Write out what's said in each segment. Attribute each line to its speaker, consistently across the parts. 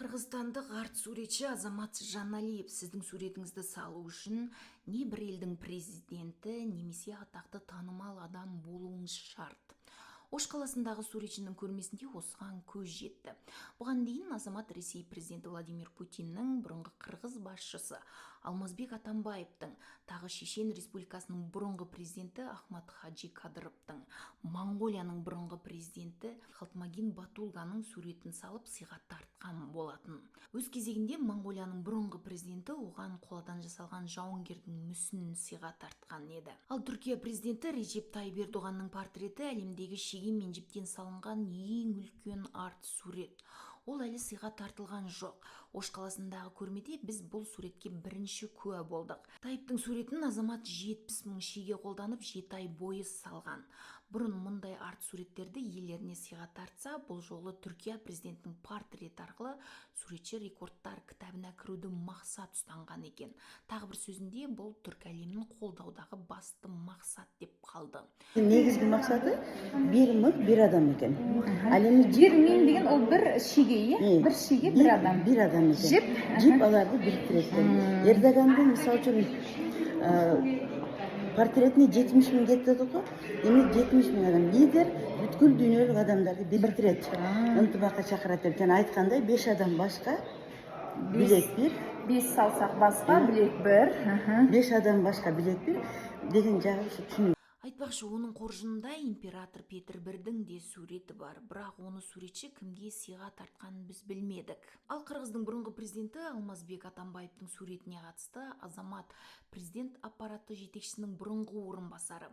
Speaker 1: Қырғызстандық арт суретші Азамат Жаналиев: сіздің суретіңізді салу үшін не бір елдің президенті немесе атақты, танымал адам болуыңыз шарт. Ош қаласындағы суретшінің көрмесінде осыған көз жетті. Бұған дейін Азамат Ресей президенті Владимир Путиннің, бұрынғы қырғыз басшысы Алмазбек Атамбаевтың, тағы Шешен Республикасының бұрынғы президенті Ахмат Хаджи Кадыровтың, Моңғолияның бұрынғы президенті Халтмагийн Батулганың суретін салып, сыйға тартқан болатын. Өз кезегінде Моңғолияның бұрынғы президенті оған қоладан жасалған жауынгердің мүсінін сыйға тартқан еді. Ал Түркия президенті Режеп Тайып Ердоғанның портреті — әлемдегі шеге мен жіптен салынған ең үлкен арт сурет. Ол әлі сыйға тартылған жоқ. Ош қаласындағы көрмеде біз бұл суретке бірінші куә болдық. Тайыптың суретін Азамат 70 000 шеге қолданып, 7 ай бойы салған. Бұрын мұндай арт суреттерді иелеріне сыйға тартса, бұл жолы Түркия президентінің портреті арқылы суретші рекордтар кітабына кіруді мақсат ұстанған екен. Тағы бір сөзінде бұл түркі әлемін қолдаудағы басты мақсат деп қалды.
Speaker 2: Негізгі мақсаты бір мық, бір адам екен. Ал эми
Speaker 3: Бір миң деген ол бір шеге, иә? Бір шеге, бір адам.
Speaker 2: Бір адам екен.
Speaker 3: Жіп.
Speaker 2: Жіп аларды бириктирет экен. Эрдогандын, мисалы үчүн, портретине 70 000 кетти го. Демек, 70 000 адам, лидер бүткүл дүйнөлүк адамдарды бириктирет, ынтымакка чакырат деп. Жана айткандай, беш адам башка, билек бир.
Speaker 3: Бес саусақ басқа, білек бір.
Speaker 2: Беш адам башка, билек бир деген жагы ушу түшүнүк.
Speaker 1: Айтпақшы, оның қоржынында император Петр Бірдің де суреті бар, бірақ оны суретші кімге сыйға тартқанын біз білмедік. Ал қырғыздың бұрынғы президенті Алмазбек Атамбаевтың суретіне қатысты Азамат президент аппараты жетекшісінің бұрынғы орынбасары,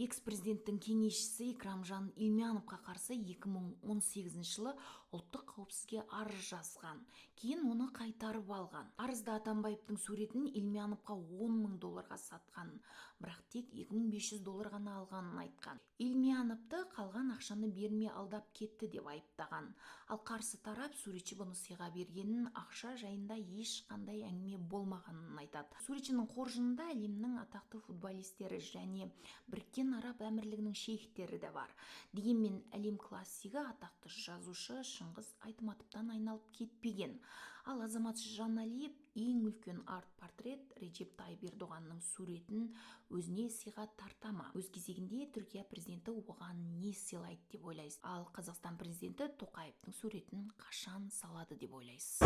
Speaker 1: экс президенттің кеңесшісі Икрамжан Ильмяновқа қарсы 2018 жылы ұлттық қауіпсіздікке арыз жазған, кейін оны қайтарып алған. Арызда Атамбаевтың суретін Ильмяновқа 10 мың долларға сатқанын, бірақ тек 2500 доллар ғана алғанын айтқан. Ильмяновты қалған ақшаны бермей алдап кетті деп айыптаған. Ал қарсы тарап суретші бұны сыйға бергенін, ақша жайында ешқандай әңгіме болмағанын айтады. Суретшінің қоржынында әлемнің атақты футболистері және Біріккен Араб Әмірлігінің шейхтері де бар. Дегенмен әлем классигі, атақты жазушы Шыңғыс Айтматовтан айналып кетпеген. Ал Азамат Жаналиев ең үлкен арт портрет Реджеп Тайып Ердоғанның суретін өзіне сыйға тарта ма? Өз кезегінде Түркия президенті оған не сыйлайды деп ойлайсыз? Ал Қазақстан президенті Тоқаевтың суретін қашан салады деп ойлайсыз?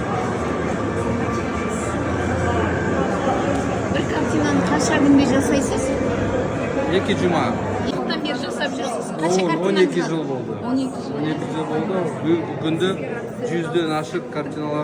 Speaker 3: Бір картинаны қанша күнде жасайсыз?
Speaker 4: 2 жұма.
Speaker 3: Уақыттан бері жасап жүрсіз? Қанша
Speaker 4: Он
Speaker 3: картинаңыз
Speaker 4: екі
Speaker 3: бар?
Speaker 4: жыл болды.
Speaker 3: 12 жыл.
Speaker 4: 12 жыл болды. Бүгінгі күнде 100-ден ашық картиналар.